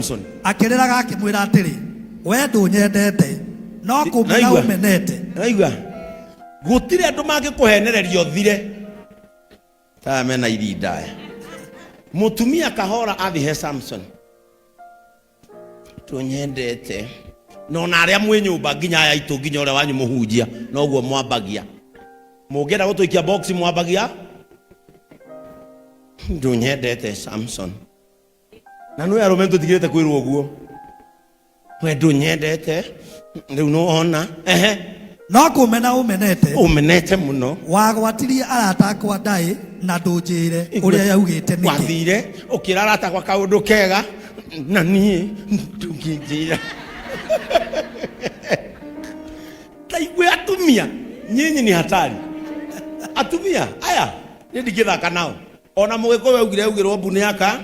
Samson. Akĩrĩraga akĩmwĩra atĩrĩ, wee ndũnyendete, no kũmena Naigua. ũmenete. Naigua. Gũtirĩ andũ mangĩkũhenereria ũthire. Taya mena irinda aya. Mũtumia kahora athiĩ he Samson. Tũnyendete. Na ona arĩa mwĩ nyũmba nginya aya aitũ nginya ũrĩa wanyu mũhunjia noguo mwambagia. Mũngĩenda gũtũikia box mwambagia ndũnyendete Samson. Na nĩ arũme tũtigĩrĩte kwĩrwo ũguo. We ndũnyendete rĩu nĩwona. Ehe. No kũmena ũmenete. Ũmenete mũno. Wagwatirie arata akwa ndaĩ na ndũnjĩre ũrĩa yaugĩte nĩkĩ. Wathire ũkĩra arata akwa kaũndũ kega na niĩ ndũngĩnjĩra. Ta igue atumia nyinyi ni hatari. Atumia aya niĩ ndingĩthaka nao. Ona mũgĩkũyũ augire augĩrwo mbu nĩ aka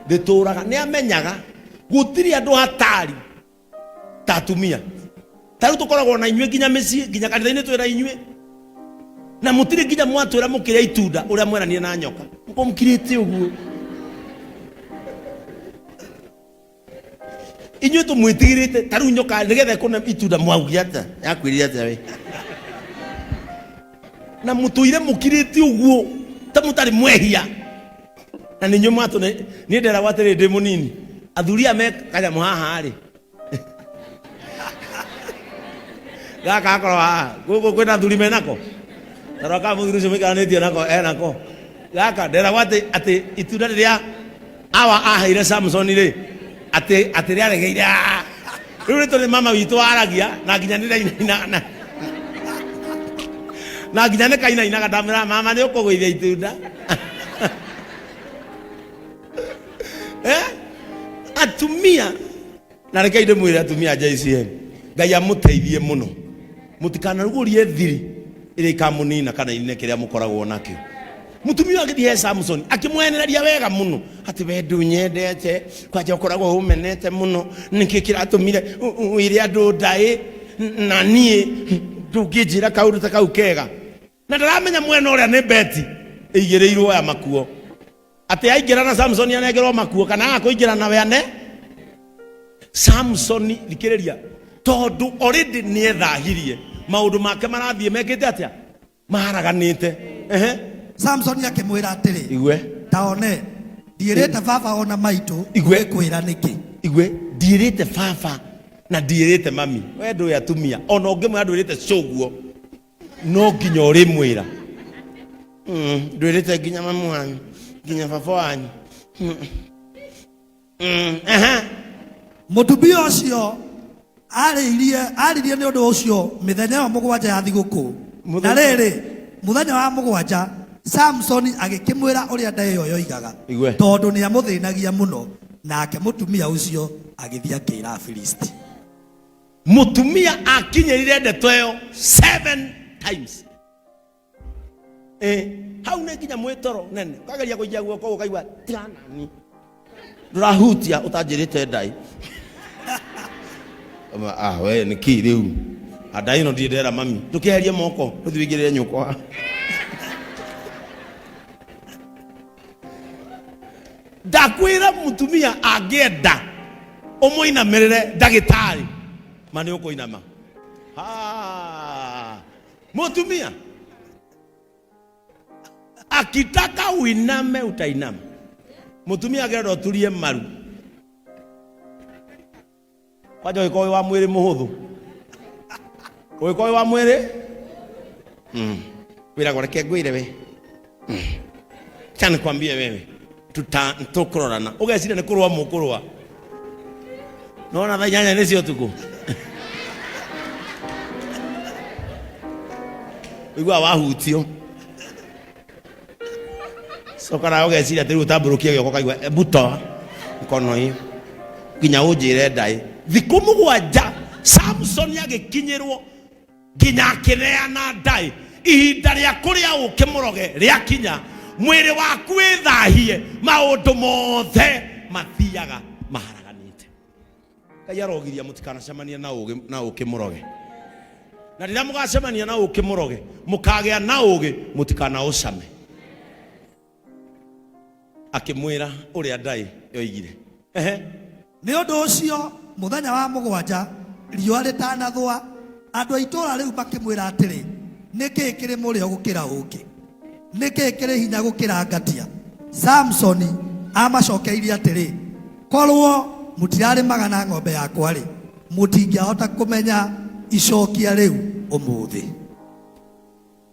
ndĩtũraga nĩ amenyaga gũtirĩ andũ hatari ta atumia. Ta rĩu tũkoragwo na inyuĩ nginya mĩciĩ nginya kanitha-inĩ twĩ na inyuĩ na mũtirĩ nginya mwatwĩra mũkĩrĩa itunda ũrĩa mweranire na nyoka mũkorwo mũkirĩte ũguo. Inyuĩ tũmwĩtigĩrĩte ta rĩu nyoka nĩgetha ĩkũne itunda mwaugire atĩa yakwĩrire atĩa we na mũtũire mũkirĩte ũguo ta mũtarĩ mwehia na nĩ inyuĩ mwatũne niĩ nderagwo atĩrĩ ndĩ mũnini athuri aya me kanyamũ haha rĩ gaka gakorwo haha gũkũ kwĩna athuri menako tarora kana mũthuri ũcio mũikaranĩtie nako enako gaka nderagwo atĩ atĩ itunda rĩrĩa awa aheire Samsoni rĩ atĩ atĩ rĩaregeire aa. Rĩu nĩ tũrĩ mama witũ waragia na nginya nĩ rainaina na na nginya nĩ kainainaga ndamwĩra mama nĩ ũkũgũithia itunda. Eh? Atumia na rekei ndĩmwĩre atumia a JCM Ngai amũteithie mũno mũtikanarugũrie thiri ĩrĩa ikamũnina kana inine kĩrĩa mũkoragwo nakĩo. Mũtumia ũyũ agĩthiĩ he Samson akĩmwenereria wega mũno atĩ we ndũnyendete kwanja ũkoragwo ũmenete mũno nĩkĩ kĩratũmire wĩre andũ ndaĩ na niĩ ndũngĩnjĩra kaũndũ ta kau kega na ndaramenya mwena ũrĩa nĩ beti ĩigĩrĩirwo ya makuo atĩ aingĩra na Samson anengerwo makuo kana aga kũingĩra nawe ane Samson thikĩrĩria tondũ already nĩethahirie maũndũ make marathiĩ mekĩte atĩa maharaganĩte. Ehe. Samsoni akĩmwĩra atĩrĩ, Igue. Ta one, ndiĩrĩte baba o na maitũ, Igue. ngwĩkwĩra nĩkĩ? Igue, ndiĩrĩte baba na ndiĩrĩte mami. We ndũĩ atumia ona ũngĩmwĩra ndwĩrĩte cũguo no nginya ũrĩmwĩra. Ndwĩrĩte nginya mamu wanyu nginya baba wanyu. Ehe. Mũtumia ũcio arĩirie aririe nĩ ũndũ ũcio mĩthenya ĩyo mũgwanja ya thigũkũ. Na rĩrĩ, mũthenya wa mũgwanja Samsoni agĩkĩmwĩra ũrĩa ndaĩ ĩyo yoigaga, Igue. tondũ nĩamũthĩnagia mũno. Nake mũtumia ũcio agĩthiĩ akĩĩra Afilisti. Mũtumia akinyĩrire ndeto ĩyo 7 times. Hau nĩ nginya mwĩtoro nene ũkageria kũikia guoko ũkaigua tiganani ndũrahutia ũtanjĩrĩte ndai. Ah, we nĩ kĩ rĩu andai ĩno ndirĩ ndera mami ndũkĩeherie moko ũthiĩ wĩingĩrĩre nyũkwa. Ndakwĩra mũtumia angĩenda ũmũinamĩrĩre ndagĩtarĩ ma nĩ ũkũinama. Ha. Mũtumia akitaka uiname utainama. Mũtumia angĩenda ũturie maru kwanja ũgĩkorwo wĩ wa mwĩrĩ mũhũthũ ũgĩkorwo wĩ wa mwĩrĩ wĩragwo reke ngwĩre we. Acha nikwambie wewe tuta tũkũrorana ũgeciria nĩ kũrũa mũkũrũa nona thaa inyanya nĩ cio ũtukũ ũiguaga wahutio coka nawe ũgeciria atĩ rĩu ũtambũrũkie gĩoko ũkaigua ebu toa mkono hiyo nginya ũnjĩre ndaĩ. Thikũ mũgwanja Samson agĩkinyĩrwo nginya akĩneana ndaĩ. Ihinda rĩa kũrĩa ũkĩ mũroge rĩakinya, mwĩrĩ waku wĩthahie, maũndũ mothe mathiaga maharaganĩte. Ngai arogiria mũtikanacemanie na ũgĩ na ũkĩ mũroge. Na rĩrĩa mũgacemania na ũkĩ mũroge, mũkagĩa na ũgĩ, mũtikanaũcame. Akĩmwĩra ũrĩa ndaĩ yoigire. Ehe. Nĩ ũndũ ũcio mũthenya wa mũgwanja riũa rĩtanathũa, andũ a itũũra rĩu makĩmwĩra atĩrĩ, nĩ kĩĩ kĩrĩ mũrĩo gũkĩra ũũkĩ? Nĩ kĩĩ kĩrĩ hinya gũkĩra ngatia? Samsoni aamacokeirie atĩrĩ, korwo mũtirarĩmaga na ng'ombe yakwa-rĩ, mũtingĩahota kũmenya icokia rĩu ũmũthĩ.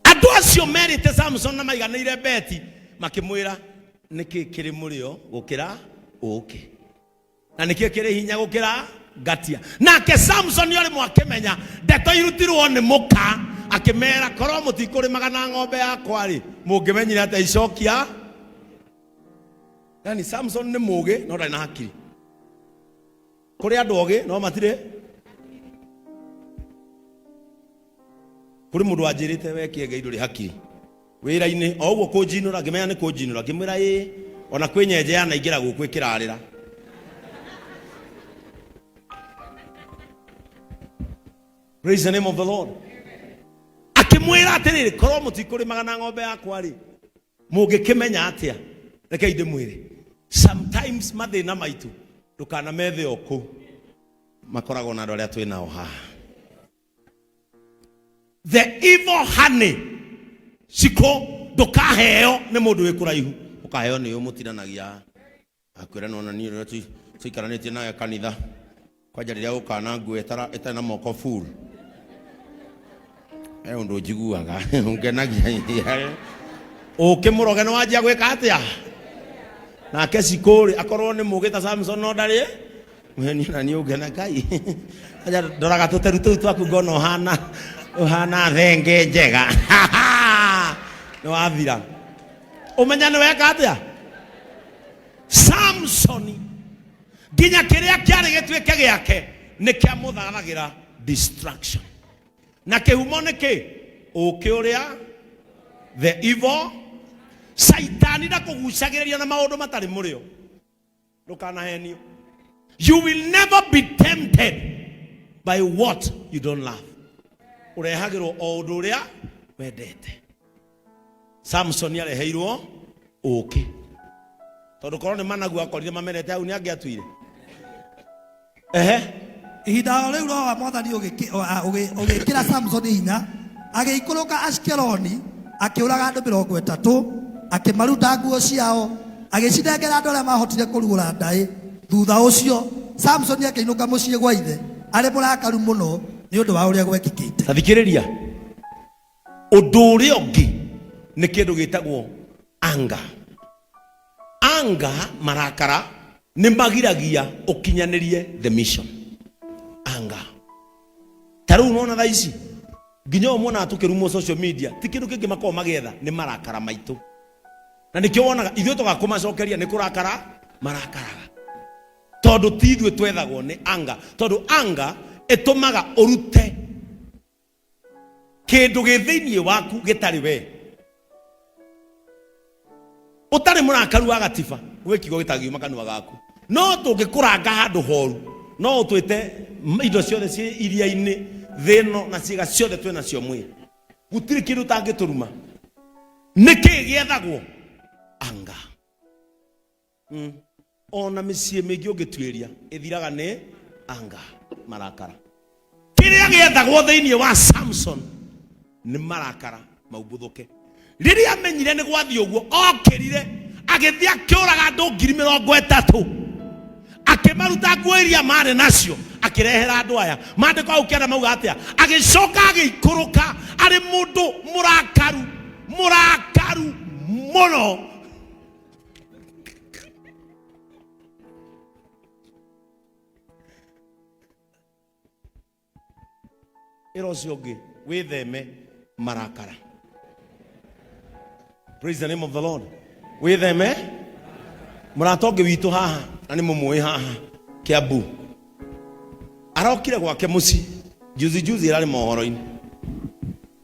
Andũ acio merĩte Samson na maiganĩire beti makĩmwĩra, nĩkĩ kĩrĩ mũrĩo gũkĩra ũũkĩ? Na nĩkĩ kĩrĩ hinya gũkĩra ngatia? Nake Samson o rĩmwe akĩmenya ndeto irutirwo nĩ mũka, akĩmera, korwo mũtikũrĩmaga na ng'ombe yakwa-rĩ, mũngĩmenyire atĩa icokia? Yani Samson nĩ mũũgĩ no ndarĩ na hakiri. Kũrĩ andũ ogĩ no matirĩ. Kũrĩ mũndũ wanjĩrĩte we kĩenge ndũrĩ hakiri wĩra-inĩ o ũguo kũnjinũra, ngĩmenya nĩ kũnjinũra, ngĩmwĩra ĩĩ, ona kwĩ nyenje yanaingĩra gũkũ ĩkĩrarĩra. Praise the name of the Lord. Akĩmwĩra atĩrĩrĩ, korwo mũtikũrĩmaga na ng'ombe yakwa rĩ, mũngĩkĩmenya atĩa? Rekei ndĩmwĩre, sometimes mathĩna maitũ ndũkanamethe o kũu, makoragwo na andũ arĩa twĩ nao haha. The evil honey cikũ ndũkaheo nĩ mũndũ wĩ kũraihu, ũkaheo nĩ ũmũtinanagia akwĩra nona niĩ rĩrĩa tũikaranĩtie nawe kanitha kwanja rĩrĩa ũkana nguo ĩtarĩ na moko full he ũndũ njiguaga ũngenagia. Ũkĩmũroge nĩ wanjia gwĩka atĩa? Nake cikũ rĩ, akorwo nĩ mũgĩ ta Samson no ndarĩ Mũheni na niĩ ũngena Ngai. Aja ndoraga tũteru tũu twaku ngona ũhana ũhana thenge njega. Nĩ wathira. Ũmenya nĩ weka atĩa? Samsoni nginya kĩrĩa kĩarĩ gĩtuĩke gĩake nĩ kĩamũtharagĩra destruction. Na kĩhumo nĩ kĩ? Ũũkĩ ũrĩa the evil Saitani ndakũgucagĩrĩria na maũndũ matarĩ mũrĩo. Ndũkanahenio. You will never be tempted by what you don't love. Ũrehagĩrwo o ũndũ ũrĩa wendete. Samson areheirwo ũũkĩ. Tondũ korwo nĩ managu akorire mamerete hau nĩ angĩatuire. Ehe. Ihinda o rĩu roho wa mwathani ũgĩkĩra Samsoni hinya, agĩikũrũka Ashikeloni, akĩũraga andũ 30, akĩmaruta nguo ciao, agĩcinengera andũ arĩa maahotire kũrugũra ndaĩ. Thutha ũcio Samsoni akĩinũka mũciĩ gwa ithe arĩ mũrakaru mũno nĩ ũndũ wa ũrĩa gwekĩkĩte. Ta thikĩrĩria, ũndũ ũrĩa ũngĩ nĩ kĩndũ gĩtagwo anger. Anger, marakara nĩ magiragia ũkinyanĩrie the mission. Anger. Ta rĩu nona thaa ici nginya ũyũ muonaga tũkĩrumwo social media ti kĩndũ kĩngĩ makoragwo magĩetha nĩ marakara maitũ, na nĩkĩo wonaga ithuĩ tũgakũmacokeria nĩ kũrakara marakaraga, tondũ ti ithuĩ twethagwo nĩ anger, tondũ anger ĩtũmaga ũrute kĩndũ gĩ thĩinĩ waku gĩtarĩ we. Ũtarĩ mũrakaru wa gatiba gwĩ kiugo gĩtangiuma kanua gaku, no tũngĩkũranga handũ horu no ũtwĩte indo ciothe ciĩ iria-inĩ thĩ ĩno na ciĩga ciothe twĩ nacio mwĩrĩ, gũtirĩ kĩndũ ũtangĩtũruma. Nĩ kĩĩ gĩethagwo? Anga. Ona mĩciĩ mĩingĩ ũngĩtuĩria ĩthiraga nĩ anga, marakara. Kĩrĩa gĩethagwo thĩinĩ wa Samson nĩ marakara maumbũthũke. Rĩrĩa amenyire nĩ gwathiĩ ũguo, okĩrire agĩthiĩ akĩũraga andũ 30,000, akĩmaruta nguo iria marĩ nacio, akĩrehera andũ aya. Maandĩko hau kĩanda mauga atĩa? Agĩcoka agĩikũrũka arĩ mũndũ mũrakaru, mũrakaru mũno. Ĩra ũcio ũngĩ wĩtheme marakara. Praise the name of the Lord. Wĩtheme mũrata ũngĩ witũ haha, na nĩ mũmũĩ haha Kiambu, arokire gwake mũciĩ juzi juzi, ĩrarĩ mohoro-inĩ.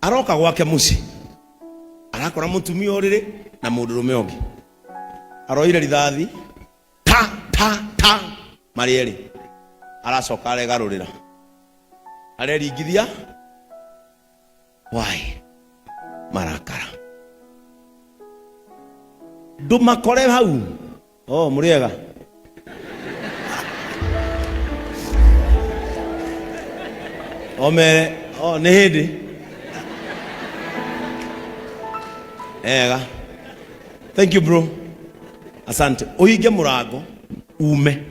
Aroka gwake mũciĩ arakora mũtumia ũrĩrĩ na mũndũrũme ũngĩ, aroire rithathi ta ta ta marĩ erĩ, aracoka aregarũrĩra areringithia. Why? Marakara. Ndũmakore hau. Oh, mũrĩega. Omere o nĩ hĩndĩ ega. Thank you bro, asante. Ũhinge mũrango ume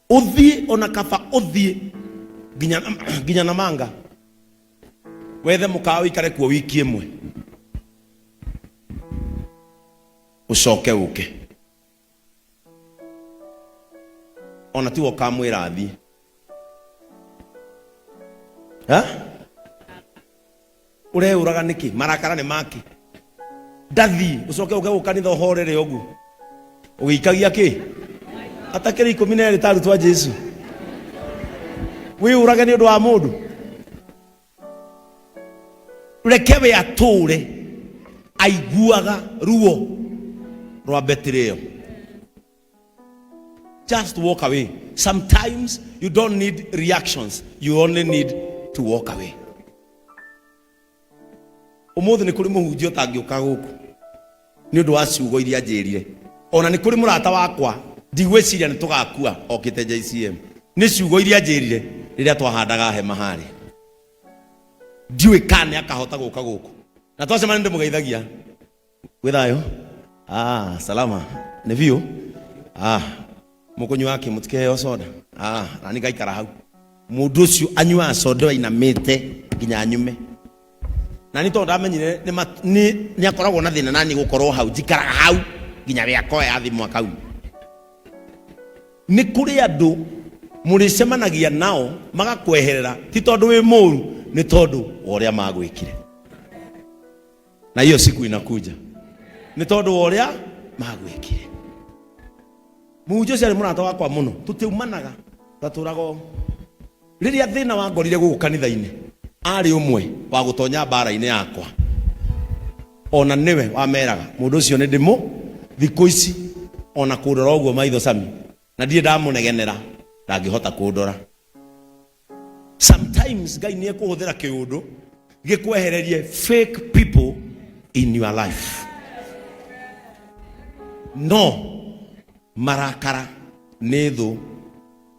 ũthiĩ, ona kaba ũthiĩ nginya na manga wethe mũkawa ũikare kuo wiki ĩmwe, ũcoke ũke. Ona tiwe ũkamwĩra athiĩ. Ha? Ũreũraga nĩkĩ? Marakara nĩ make. Ndathiĩ ũcoke ũke gũkanitha ũhorere ũguo ũgĩikagia kĩ atakĩrĩ 12 ta arutwo a Jesu. Wĩũrage nĩ ũndũ wa mũndũ? Reke we atũre aiguaga ruo rwa betrayal. Just walk away. Sometimes you don't need reactions, you only need to walk away. Ũmũthĩ nĩ kũrĩ mũhunjia ũtangĩũka gũkũ nĩ ũndũ wa ciugo iria njĩrire. Ona nĩ kũrĩ mũrata wakwa ndigwĩciria nĩ tũgakua okĩte JCM nĩ ciugo iria njĩrire rĩrĩa twahandaga hema harĩa. Ndiũĩ kana nĩ akahota gũka gũkũ, na twacemania ndĩmũgeithagia, "Gwĩ thayũ?" "Ah, salama." "Nĩ biũ." "Ah, mũkũnyua kĩ? Mũtikĩheo soda?" "Ah." Na nĩ ngaikara hau mũndũ ũcio anyuaga soda ainamĩte nginya nyume. Na nĩ tondũ ndamenyire nĩ akoragwo na thĩna nani gũkorwo hau, njikaraga hau nginya we akoya thimũ akauma. Nĩ kũrĩ andũ mũrĩcemanagia nao magakweherera, ti tondũ wĩ mũru, nĩ tondũ wa ũrĩa magwĩkire. Na hiyo siku inakuja, nĩ tondũ wa ũrĩa magwĩkire. Mũhunjia ũcio arĩ mũrata wakwa mũno, tũtiumanaga, twatũraga ũũ. Rĩrĩa thĩna wangorire gũkũ kanitha-inĩ, arĩ ũmwe wa gũtonya mbara-inĩ yakwa. Ona nĩwe wameraga mũndũ ũcio nĩ ndĩmũ thikũ ici ona kũndora ũguo maitho cami na ndirĩ ndamũnegenera, ndangĩhota kũndora. Sometimes Ngai nĩ ekũhũthĩra kĩũndũ gĩkwehererie fake people in your life. No marakara nĩ thũ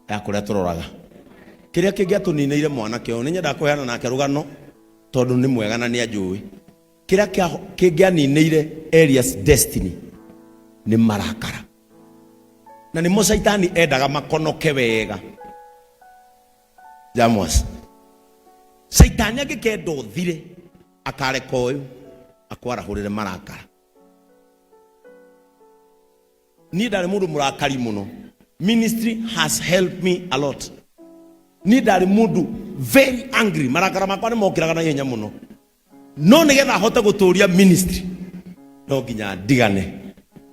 ya kũrĩa tũroraga. Kĩrĩa kĩngĩatũninĩire mwanake ũyũ, nĩ nyendaga kũheana nake rũgano tondũ nĩ mwega na nĩ anjũĩ. Kĩrĩa kĩngĩaninĩire Elias destiny nĩ marakara, na nĩmo Caitani endaga makonoke wega. Jamwas, Caitani angĩkenda ũthire, akareka ũyũ akwarahũrĩre marakara. Niĩ ndarĩ mũndũ mũrakari mũno. Ministry has helped me a lot. Niĩ ndarĩ mũndũ very angry, marakara makwa nĩ mokĩraga na ihenya mũno, no nĩgetha hote gũtũria ministry no nginya ndigane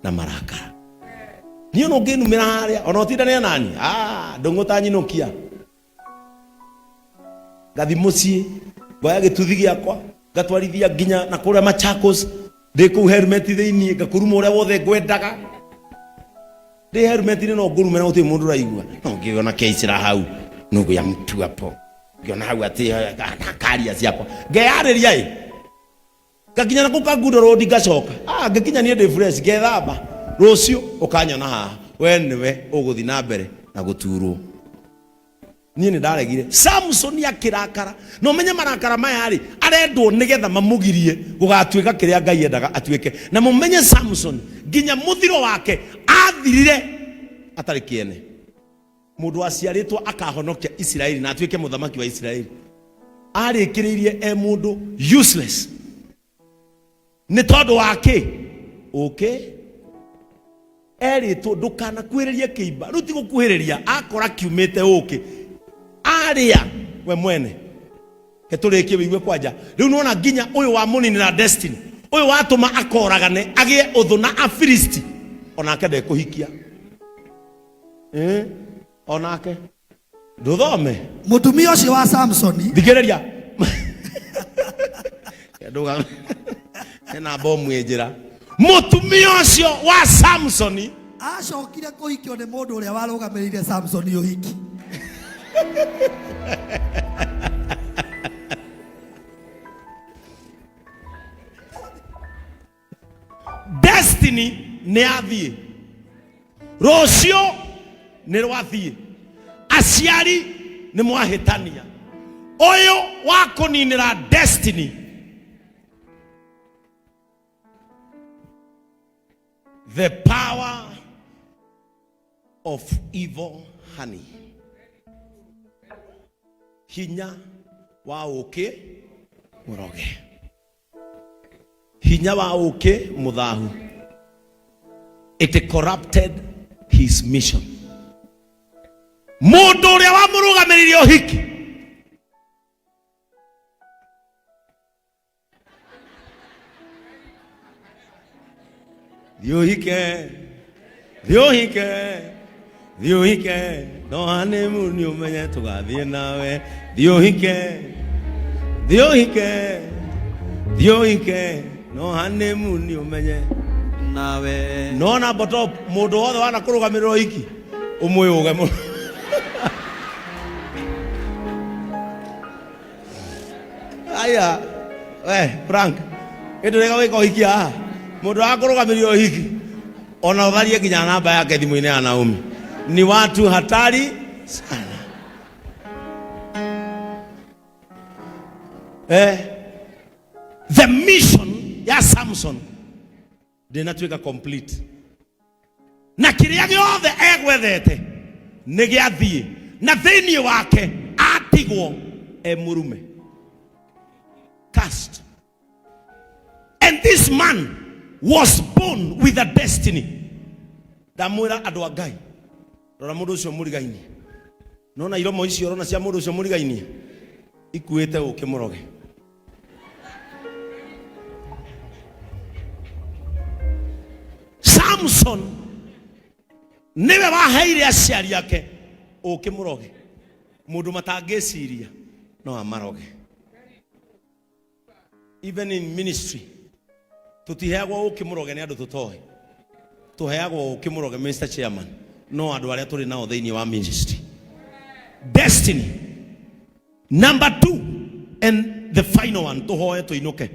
na marakara. Niĩ ona ũngĩnumĩra harĩa, ona ũtindane nani, ah, ndũng'ũtanyinũkia. Ngathi mũciĩ, ngoya gĩtuthi gĩakwa, ngatwarithia nginya na kũrĩa Machakos. Ndĩ kũu helmet thĩiniĩ, ngakũruma ũrĩa wothe ngwendaga. Ndĩ helmet-inĩ no ngũrume na gũtirĩ mũndũ ũraigua. No ngĩona keicĩra hau nũgũ ya mtu hapo, ngĩona hau atĩ karia ciakwa ngeyarĩria ĩ ngakinya na kũu Kangundo Road, ngacoka. Ah, ngĩkinya niĩ ndĩ fresh, ngethamba. Rũciũ ũkanyona haha, we nĩwe ũgũthiĩ na mbere na gũturwo. Niĩ nĩ ndaregire. Samson akĩrakara, na ũmenye marakara maya rĩ, arendwo nĩgetha mamũgirie gũgatuĩka kĩrĩa Ngai endaga atuĩke. Na mũmenye Samson nginya mũthiro wake athirire atarĩ kĩene. Mũndũ waciarĩtwo akahonokia Isiraeli na atuĩke mũthamaki wa Isiraeli, arĩkĩrĩirie e mũndũ useless. Nĩ tondũ wa kĩ? Ũkĩ erĩtwo ndũkanakuhĩrĩrie kĩimba. Rĩu ti gũkuhĩrĩria, akora kiumĩte ũkĩ arĩa we mwene. Hetũrĩkie wĩigue kwanja. Rĩu nĩwona nginya ũyũ wa mũninĩra destiny, ũyũ watũma akoragane agĩe ũthũ na Afilisti, onake ndekũhikia. Eh, onake ndũthome. Mũtumia ũcio wa Samsoni. Thikĩrĩria, ndũgame hena bomu ĩ njĩra. Mũtumia ũcio wa Samsoni acokire kũhikio nĩ mũndũ ũrĩa warũgamĩrĩire Samsoni ũhiki. Destiny nĩ yathiĩ, rũciũ nĩ rwathiĩ, aciari. Nĩ mwahĩtania. Ũyũ wa kũninĩra destiny. The power of evil honey. Hinya wa ũkĩ mũroge. Hinya wa ũkĩ mũthahu. It corrupted his mission. Mũndũ ũrĩa wamũrũgamĩrĩire ũhiki thiĩ ũhike, thiĩ ũhike, thiĩ ũhike, no honeymoon ũmenye tũgathiĩ nawe. Thiĩ ũhike, thiĩ ũhike, thiĩ ũhike, no honeymoon ũmenye nawe. Nona botop mũndũ wothe wanakũrũgamĩrĩra ũhiki ũmwĩũge mũno. Aya, we Frank, ĩndũrĩga gwĩka ũhiki haha mũndũ wakũrũgamĩrĩra ũhiki ona ũtharie nginya namba yake thimũ-inĩ ya Naomi. Ni watu hatari sana. Eh, the mission ya Samson ndĩnatuĩka complete na kĩrĩa gĩothe egwethete nĩ gĩathiĩ na thĩinĩ wake atigwo e mũrume cast. And this man was born with a destiny. Ndamwĩra andũ a Ngai, rora mũndũ ũcio mũrigainie, nona iromo icio ũrona cia mũndũ ũcio mũrigainie ikuĩte ũkĩ mũroge. Samson niwe waheire aciari ake ũkĩ mũroge. Mũndũ matangĩciria no amaroge. Even in ministry tutiheagwo ũkĩ mũroge nĩ andũ tũtoĩ, tũheagwo ũkĩ mũroge, Mr. Chairman, no andũ arĩa tũrĩ nao thĩinĩ wa ministry. Destiny number 2 and the final one, tũhoe tũinũke.